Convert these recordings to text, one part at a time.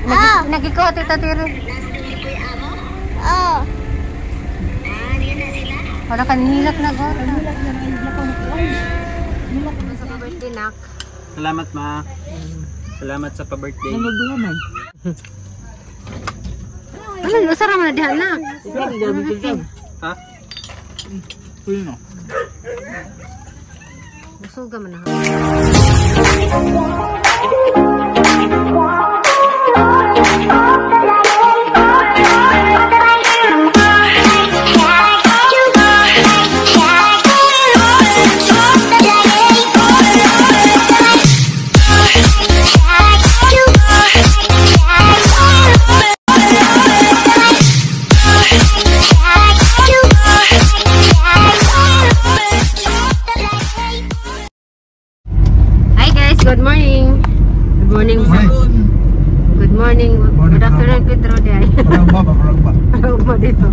Nagikuha tita Tiri. Oh. Wala ka nilak na gota. Sa birthday nak. Salamat, ma. Salamat sa pa-birthday. Ano, usara man na diha nak. Ha? Sino? Busuga man na. Hi guys, good morning. Good morning. Good morning. Good afternoon, Pedro day. Parang dito.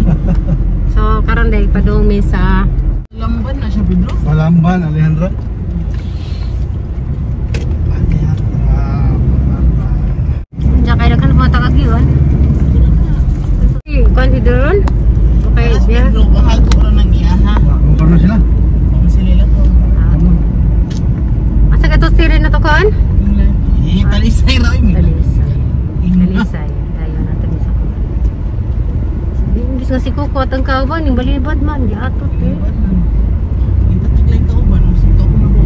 So karon day padung mi sa Lamban na siya, Pedro. Balamban, Alejandra. Alejandra, Balamban. Diyan kayo naghanap mga tagagiyon. Kuan si Duron? Okay, yeah. Pedro, kahago ra nang iya ha. Kung paano sila? Kung sila lang to. Asa ka to siri na to kon? Eh, talisay ra oy. Talisay. Talisay. Dayon natin sa kuan. Imbis nga si Kuko at ang kauban, yung balibad man, di atot eh. Itatiglan ka uban, usog ka ko na ko.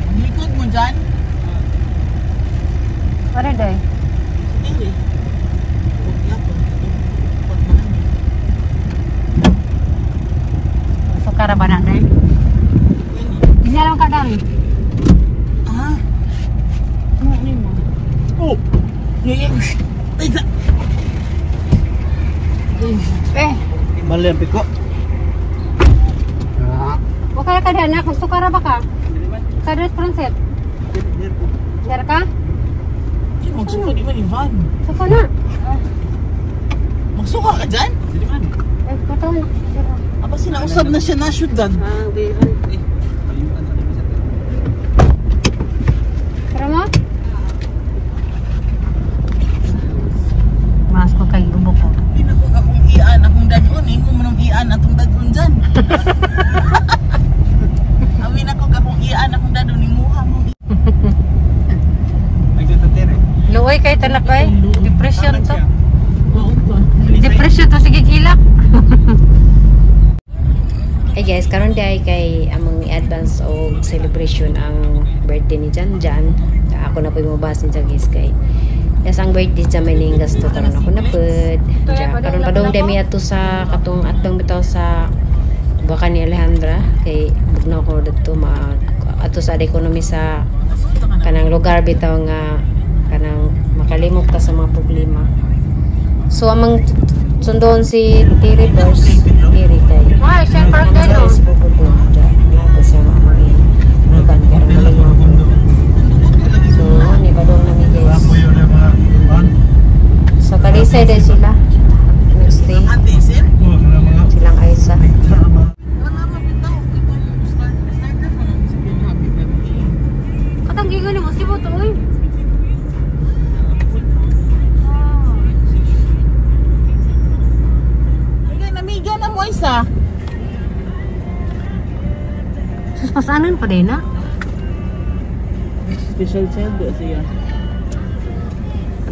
Ang likod mo dyan? Pare day. Sige. Huwag yapon. Huwag na. So karabana day. Hindi alam ka dami. Ah. Ano mo? Oh. Ay, sa. Eh, Mali ang piko. Ah, okay ka diyan nak, magsukara ba ka? Sa dress princess. Dara ka? Magsuka di man Ivan. Suka na. Magsuka ka dyan? Eh, kataw na. Aba sinausab na siya na syudad. Ah, bihan. Tara mo? Mas ko kay ubo ko. Pinako akong ian, akong dadon, eh. Kung manong ian, atong dadon dyan. Amin ako akong ian, akong dadon, imuha mo. Luoy kay talakay. Depression to. Depression to sige gilak. Hey guys, karon day kay among i-advance og celebration ang birthday ni Jan Jan. Ako na po mobas ni Jan guys kay yes, ang birthday sa may ning gasto karon ako na pud. Ja, karon padung day mi ato sa katong atong bitaw sa baka ni Alejandra kay bugnaw ko didto ma ato sa economy sa kanang lugar bitaw nga kanang makalimok ta sa mga problema. So amang sundon si Tiri first, Tiri kay. Ay, siya parang gano'n. So, ni badong nami guys. So, Talisay din sila. Next day. Silang Aisa. Katang gigo ni mo, sibo to, uy. Namiga na mo isa. Sus, pasanan pa din na? Special child ba siya?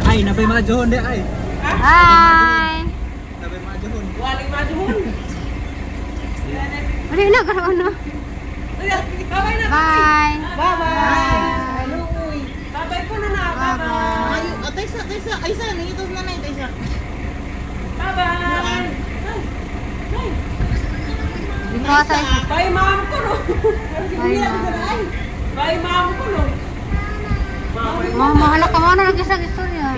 Ay, napay mga johon di ay. Hi! Napay mga johon. Waling mga johon. Ano na, karoon na. Bye na. Bye! Bye-bye. Bye-bye po na na. Bye-bye. Ayo, taysa, taysa, aysa, nangito na na, taysa. Bye-bye. Bye, Bye, ma'am ko no. Bye, ma'am. Bye, ma'am ko no. Mama, mahala ka mo na lagi sa istorya.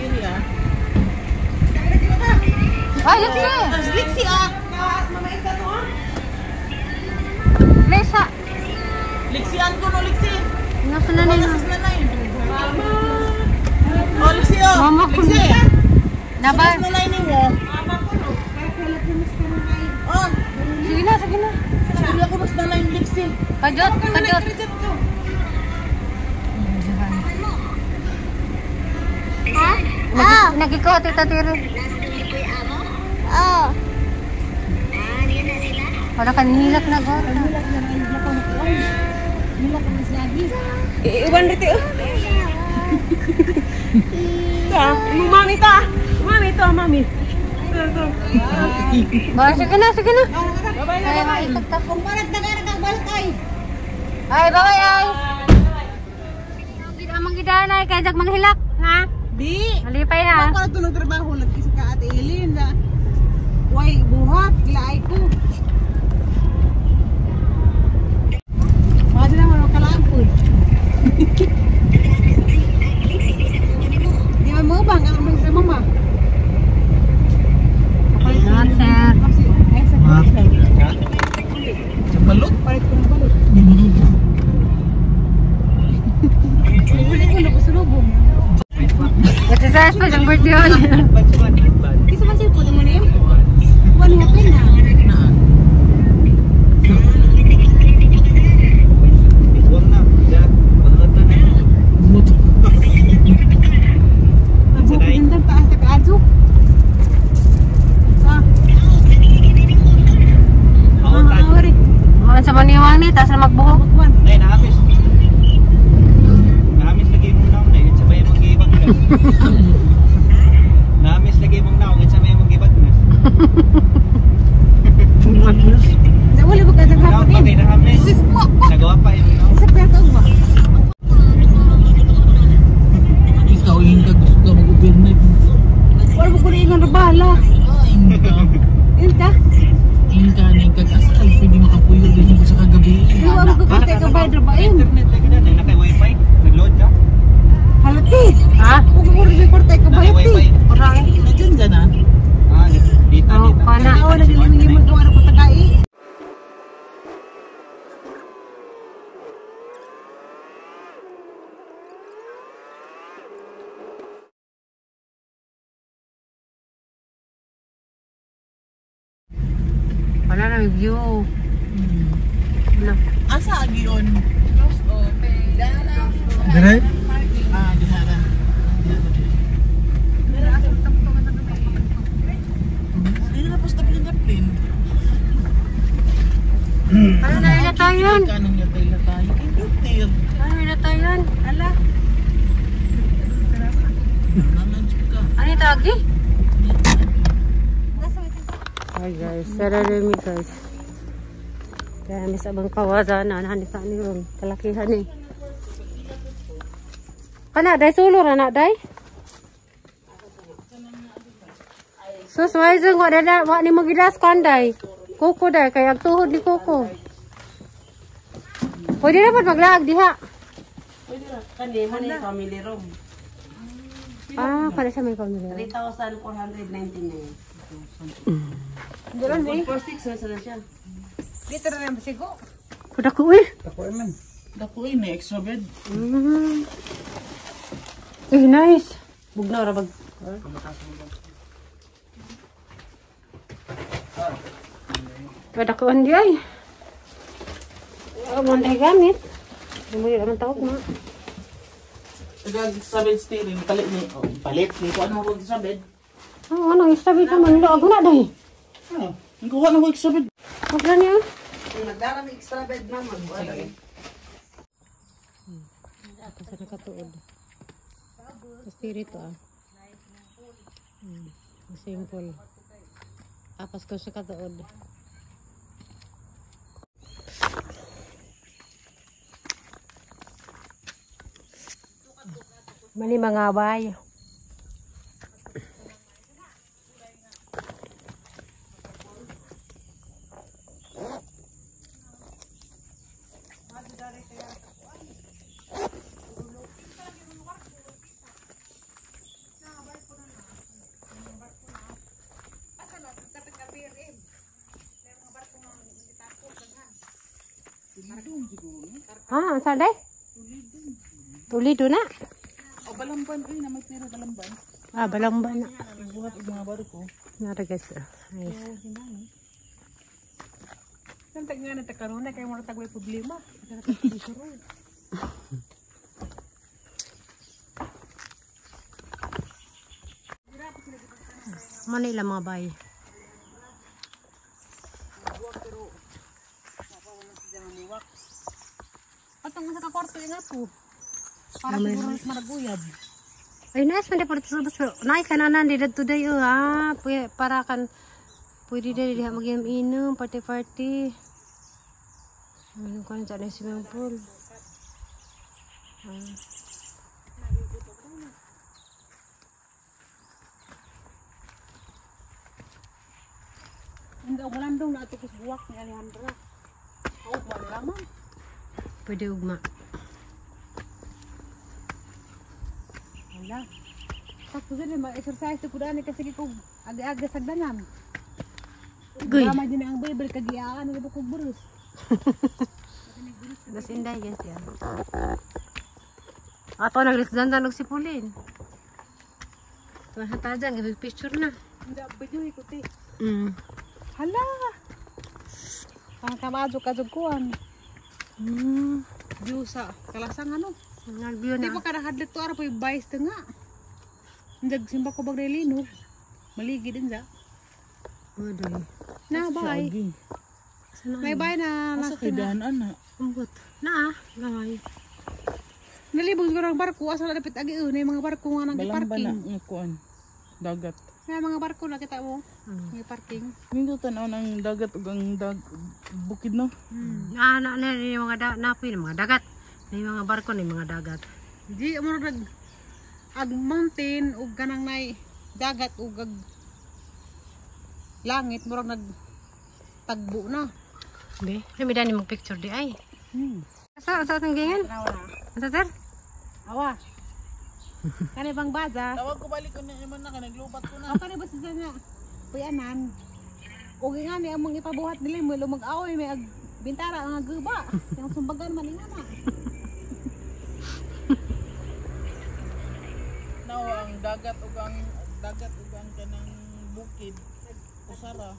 Ay, Lexi! Lexi ah. Lesa! Lexian ko no, Lexi. Nasa nanay na. Nasa nanay. Oh, Lexi oh. Mama ko. Lexi. Naba? Nasa nanay nimo. Mama ko no. Oh, Sige na, sige na. Siguro ako mas na 9 weeks eh. Kajot, kajot. Ha? Nagiko, Tita Tiri. Oo. Wala ka, nilak na gota. Iiwan rito. Ito ah. Mami ito ah. Mami ito ah, mami. Ito, ito. Ba, sige na, sige na. Bye-bye na, Ay, bye-bye. maikot Kung parang nagaragang ay. Ay, bye-bye, ay. Amang gidanay, kaya jag manghilak, ha? Di. Malipay ha. Ako na tulong trabaho nag-isa ka Ate Eileen na. Way buhat laay ko. Mga naman ang kalampod. Di man mo bang ang mga sa mama. Not, sir. Ay, sa Sa balot? Palit ko ng balot. Uli ko na ko sa lubong. Exercise pa, siyang birthday yun. Isa man siya po mo niya. Wala happy na. Ang taas na kaadso. Ah. Ah, Wala sa maniwang ni, taas na magbuhok. Nay, naamis. Naamis lagi mong naong na. It's may mong gibag na. Naamis lagi mong naong. It's may mong gibag na. Wala ba ka Naong hapon pa kay naamis. Nagawa pa yung naong. Sa pera ba? Ikaw yung gusto ka mag-overnight. Wala ba ko na ingon bala? Inka. Inta? Inka na yung kag-asal. Pwede makapuyo din ko sa kagabi. Wala ba ko kay ka bayad ba yun? Internet lagi na. Naka-wifi. Nag-load ka. Halati. Ha? Kung ko rin korte ka bayad Naka-wifi. Nandiyan ka na. Ah, dito, dito. Oh, pana. Ako naglilimot ko ano ko tagai. Wala na may view. Wala. Asa agiyon? Dire? Ah, dihara. Hindi na posta plin na plin. Ano na ila tayo yun? Kanong yatay na tayo. Hindi. Ano ila tayo yun? Ala. Nananj ka. Ano yung tawag eh? Hi guys, sarili mi guys. Kaya may sabang kawaza na nahanip na niyon. Kalakihan eh. Kana, day sulo ra na, day? Sus, may zung, wa na, wa ni magilas kan, day. Kuko, day, kay ang tuhod ni Kuko. Pwede na po maglaag diha. Kani mo na family room. Ah, para sa may family. 3,499. Doon eh. 46 na siya. Dito na lang sigo. Kuda ko, uy. Dako eh, may extra bed. Eh, nice. Bugnaw ra bag. Pwede ko hindi ay. Ang tayo gamit. Hindi mo naman tawag mo. Taga sa bed steering, palit ni. Oh, palit ni ko ano ko sa bed. Oh, ano, isabi ka man. Ako na dahi. Ano? Ang kuha na ko extra bed. Huwag na niya. Kung nagdara ng extra bed ma'am, mag Kasi nakatuod. Spirit ah. Simple. Apas ko sa katuod. Mali mga bay. Ha, ang sanday? Tulido na. O balamban ay na may pera balamban. Ah, balamba na. Buhat og mga barko. Nara guys. Ah. Nice. Nantag nga nagtakaroon na kaya mo natagway problema. Mo na ilang mga bay. At ang sa kakwarto nga po. Para siguro mas maraguyab. Ay, nice man dapat sa pero nice ka na nan dito today oh ah para kan pwede dali diha mag-inom party party. Ano ko na sa swimming pool. Hindi ako landong na ato kus buwak ni Alejandra. Ako ba lamang? Pwede ugma. Wala. Tapos din mag-exercise ko dani kasi ko agi-agi sagdanan. Guy. Tama din ang Bible kagiyaan ng ko burus. Das inday guys yan. Ato naglisdan og sipulin. Tuwan ta dyan, gabi picture na. Hindi video ko ti. Hala. Ang kamadyo kadyo kuan. View sa kalasang ano. Nagbiyo Di na. pa kada hadlok to ara po yung bias to nga. Hindi simba ko bag relino. Maligi din sa. Udoy. Na bye. Sana May bye na. Asa kay daan ana? Ambot. Na ah. Gamay. Nalibog siguro ang barko asa na dapat agi na yung mga barko nga nang Balamba na parking. nga kuan. Dagat. May mga barko na kita mo. May parking. Nindot tan-aw ng dagat ug ang bukid no. Ah, na na yung mga da, napoy ng mga dagat. Na yung mga barko na yung mga dagat. Di mo nag ag mountain ug kanang nay dagat ug ag langit murag nag tagbo na. Be, lami dani mag picture di ay. Asa asa atong gingan? Tanaw na. Asa sir? Awa. Kani bang baza? Tawag ko balik ko na iman na ka naglubat ko na. Ako kani ba siya nga puyanan? Ug nga ni among ipabuhat nila mo mag-away may ag bintara ang guba. Yang sumbagan man nga na. Now ang dagat ug ang kanang bukid. Usara.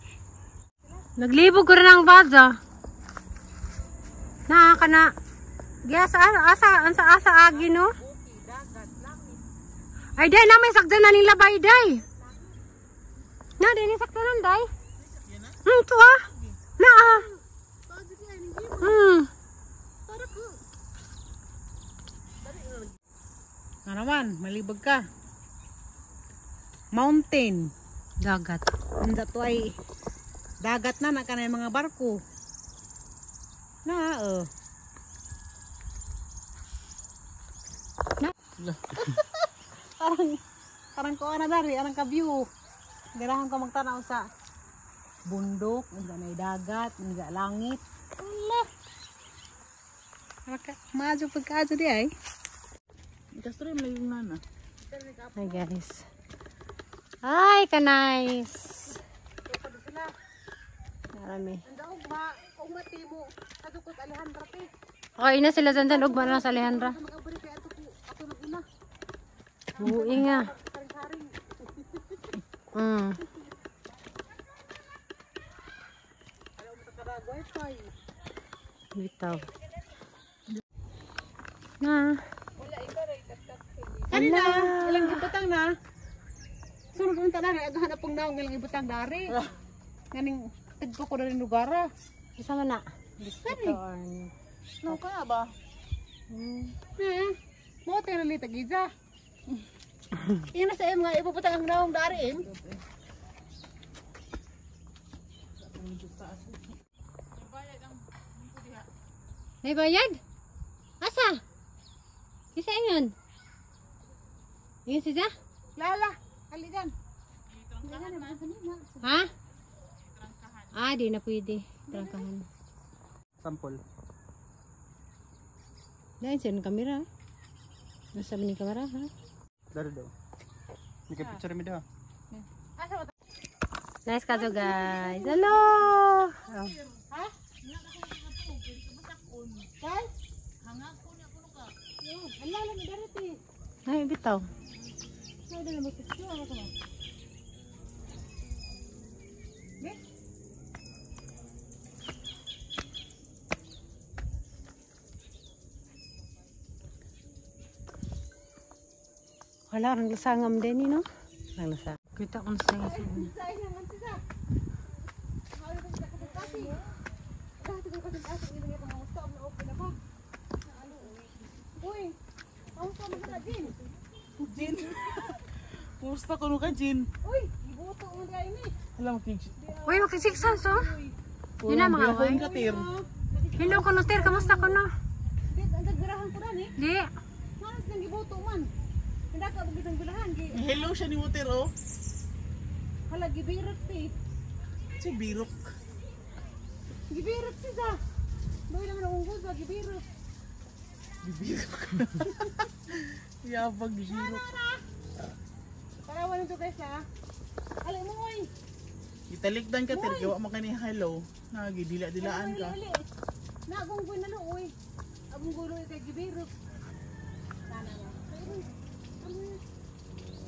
Naglibog ko rin ang baza. Na kana. Giasa asa asa asa agi no? Ay day na may sakdan na nila bay day. Na day ni sakdanan day. To ah. Na ah. Nga naman, malibog ka. Mountain. Dagat. Ang to ay dagat na na kanay mga barko. Na oh. Na. Parang ko na dari, arang ka view. Ganahan ko magtanaw sa bundok, unsa nay dagat, unsa langit. Ala. Maka maadyo pagkaadyo di ay. Ikastream lang yung nana. Hi guys. Ay, ka-nice. Marami. Ugma, ugma timo. Adto ko Alejandra te. Okay na sila dyan dyan. Ugma na sa Alejandra. Mag-abri kay ato ko ako mag-una. Buui nga. Bitaw. Na. Kanina, ilang ibutang na. Sunod unta na, agahan na pong naong ilang ibutang dari. Nganing tagpo ko na rin lugara. Isa man na. Kani. No kaya ba? Mo tayo na litag iza. Ina sa im nga ipuputang ang naong dari im. May bayad? Asa? Isa yun? Yun si Za? Lala, aligan. Ha? Ah, di na pwede. Trangkahan. Sample. Dahil siya ng kamera. Nasa ni kamera, ha? Dari daw. Nagka-picture mi daw. Nice ka to, guys. Hello! Oh. Kay? Ala lang dari ti. Ay, bitaw. Ay, dali mo sa ano ko. Be? Wala rang lasangam din no. Rang lasa. Kita ko sa Jin. Kumusta kuno ka, Jin? Uy, ibuto mo dai ni. Alam mo, kig. Uy, makisiksan so. Yun na mga Phone ka, Tir. Hello kuno ter, kamusta kuno? Di ang dagbirahan ko dan eh. Di. Manas nang gibuto man. Hindi ka bugid ang bilahan gi. Hello siya ni Mutir, oh. Hala gibirot ti. Si Birok. Gibirot si sa. Doy lang na unggol ba gibirot. Bibirok. Yabag Birok. Tarawan nito guys ha. Ali mo oy. Italikdan ka, Tir. Gawa mo kani hello. Nagidila-dilaan ka. Ali. Nagunggoy na lo oy. Abong gulo kay gibirot. Sana na.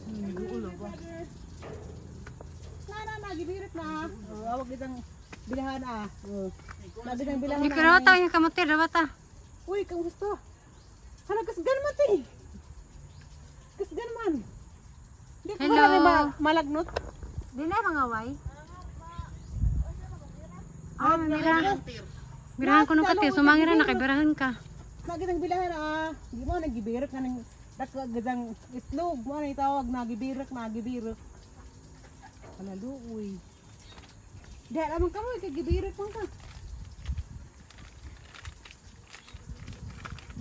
Nigulo ba? Na na na gibirot na. Oh, awag itang bilahan ah. Oh. Labi ng bilahan. Di ka rawata yung kamote, rawata. Uy, kamusta? Hala, kasgan man ti. Kasgan man. Di ko Hello. wala ni malagnot. Di na mga way. Ah, mira. Birahan kuno ka te, sumangira na kay birahan ka. Lagi ng bilahan ah. Di mo nagibirot ka ng dakagdang itlog. Mo na itawag nagibirot, nagibirot. Hala, luoy. Di alam ka mo, kay gibirot man ka.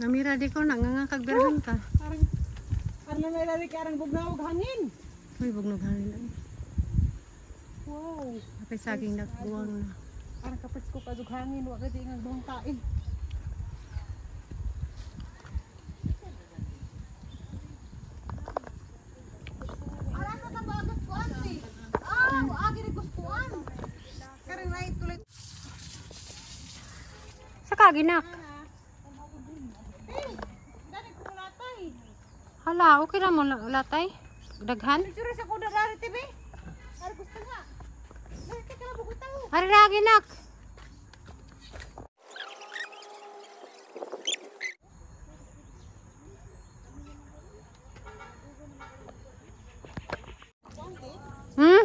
Namira di ko na nga kagbirahan ka. Parang parang na lari ka arang bugnawag hangin. Uy, bugnog hangin. Ay. Wow. Apay saging nagbuwang na. Arang kapresko ka dug hangin, wa ka di nga buhang tain. Ara sa tabagat ko ante. Ah, wa agi ni gustuan. Karang right tuloy. Sa kaginak. Hey, dani ko latay. Hala, okay ra mo latay. Daghan. Picture sa kuda dari TV. Ara gusto nga. Dali ka lang bugutaw. Ari ra ginak. Hmm?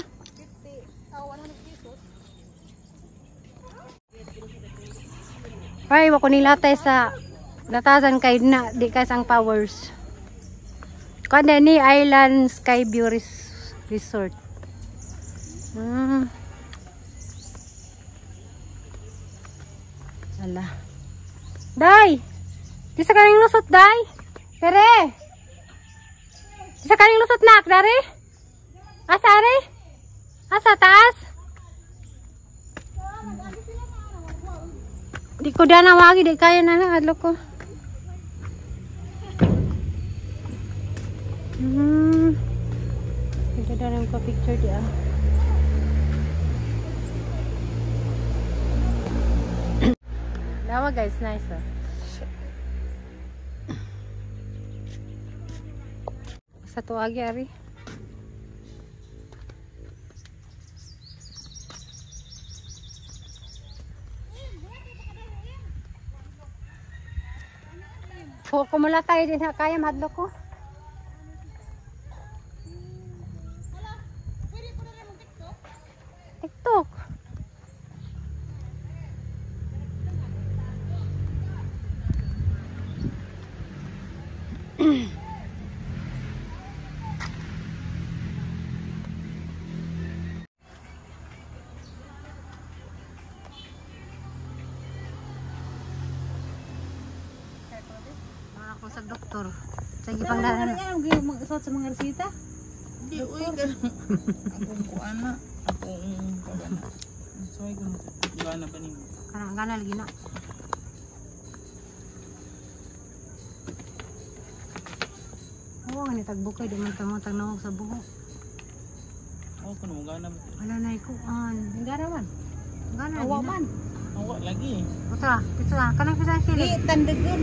Ay, wako ni latay sa latasan kay na di kay sang powers. Kuan ni Island Sky View Resort. Ala. Day! Di sa kaning lusot, Day! Tere! Di sa kaning lusot nak, Dari? Asa, are? Asa, taas? Di ko dana wagi, di kaya na, adlo ko. Ito na ko picture di ah. Dawa guys, nice ah. Sa tuagi ari. Po, kumula tayo din ha, kaya madlo ko. TikTok. Ako sa doktor. Sige pang Ano ang mag-isot sa mga resita? Hindi, uy, ganun. Akong kuan na. Akong pagana. Sorry, ganun. Gana pa nimo. Kanang gana lagi na. Oo, nga ni tagbukay di man tamo tag sa buho. Oh, kuno mo gana mo. Wala na ikuan. Gara man. Gana Awa lagi na. man. Awa lagi. Utra, pisa, kanang pisa Di sili. tandagon.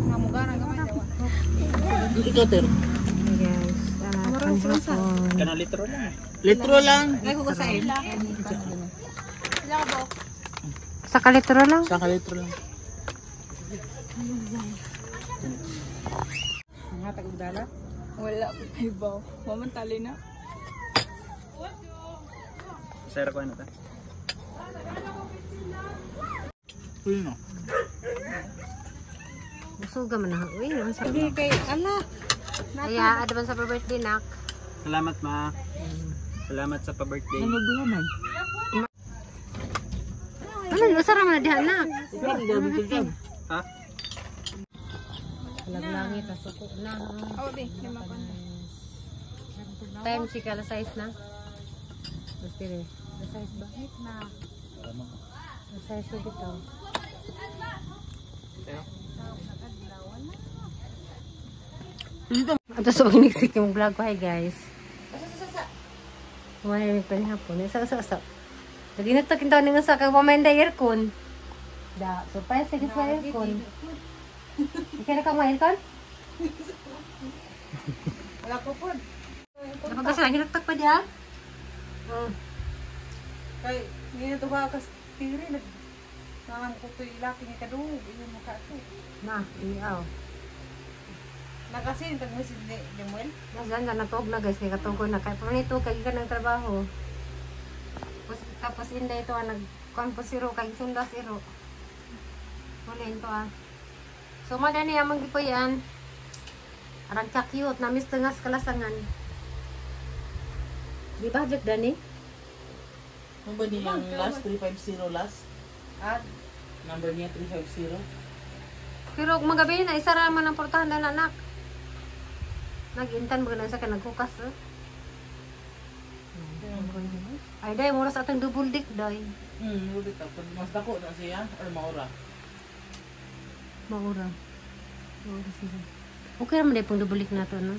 Namugana gamay daw. Ikaw, Ter. Hey guys, panghapon. Kana litro lang. Litro lang. Ay ko sa ila. Sa kalitro lang. Sa ka litro lang. Dala? Wala ko ibaw. Mamantali na. Sir, ko ano ta? Pwede no? Busuga man na. Uy, ang sarap. Sige kay ala. Kaya advance sa birthday nak. Salamat, ma. Salamat sa pa-birthday. Ano, usara man na diha nak. Ha? Laglangit na suko na. Oh, di. Lima ko na. Time si alas 6 na. Basta rin. Alas 6 ba? Na. Alas 6 na dito. Ato sa pagniksik yung vlog ko. Hi guys. Kumain yung panihapon. Isa, isa, isa. Lagi na ito kintaw nga sa kagpamenda aircon. Da, surprise sa sa aircon. Ikaw na kang aircon? Wala ko po. Kapag kasi lagi nagtak pa diya. Kay niya to ba kas tiri nag nanam ko to ilaki ni kadug iyo mo ka to. Na, iyaw. Nakasin tag message ni Lemuel. Nasaan na natuog na guys, kay katugo na. Kaya pa nito, kay ka ng trabaho. Tapos, tapos inday ito, ah, nag kuan po siro, kay sunda siro. Wala ito ah. So, madani amang di po yan. Arang ka-cute, namis tungas kalasangan. Di ba, Jack Dani? Ano ba niya ang last? 350 last? At Number niya 350? Pero kung magabi na, isara man ang portahan na anak. Nag-intan, mga nasa ka nagkukas. Eh. Ay, day, mura sa atong double dick, day. Rubi ka. Mas dako na siya or maura? Maura. Maura siya. Okay naman day pong double dick na to, no?